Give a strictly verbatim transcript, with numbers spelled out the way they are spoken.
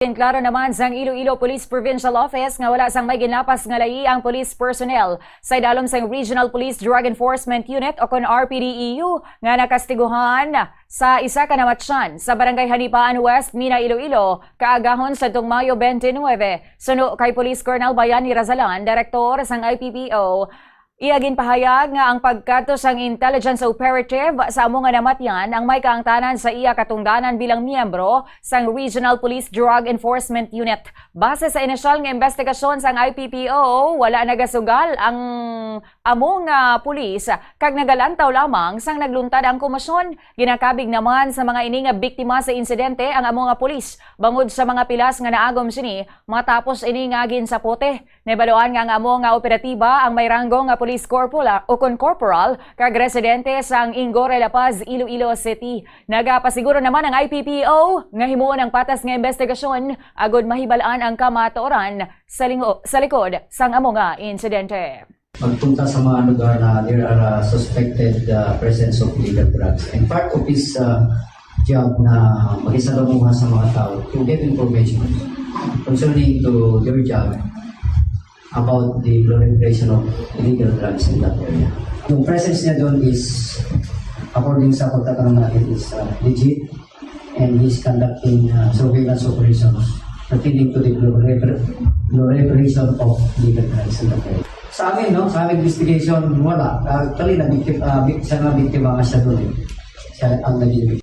Ginklaro naman sang Iloilo Police Provincial Office nga wala sang may ginlapas nga layi ang police personnel sa idalom sang Regional Police Drug Enforcement Unit o kon R P D E U nga nakastiguhan sa isa ka namatyan sa Barangay Hanipaan West, Mina, Iloilo, kaagahon sa tong Mayo twenty-nine. Suno kay Police Colonel Bayani Razalan, direktor sang I P P O, iya ginpahayag nga ang pagkadto sang intelligence operative sa amo nga namatyan ang may kaangtanan sa iya katungdanan bilang miyembro sang Regional Police Drug Enforcement Unit. Base sa inisyal nga investigasyon sang I P P O, wala nagasugal ang amo nga pulis kag nagalantaw lamang sang nagluntad ang komosyon. Ginakabig naman sa mga ini nga biktima sa insidente ang amo nga pulis bangod sa mga pilas nga naagom sini matapos ini nga ginsapote. Nahibaluan nga ang amo nga operatiba ang may ranggo nga police corporal o kon corporal kag residente sang Ingore, La Paz, Iloilo City. Nagapasiguro naman ang I P P O nga himuon ang patas nga investigasyon agud mahibal-an ang kamatuoran sa lingo-, sa likod sang amo nga insidente. Magpunta sa mga lugar na there are uh, suspected uh, presence of illegal drugs. And part of his uh, job na makisalamuha sa mga tao to get information concerning to their job about the proliferation of illegal drugs in that area. Yung presence niya doon is, according sa pagtatanong natin, is uh, legit, and he's conducting uh, surveillance operations pertaining to the prolifer- proliferation of illegal drugs in that area. Sa amin, no, sa aming investigation, wala. Actually, nabiktima, uh, bik- siya nga biktima nga siya doon eh. Siya ang naging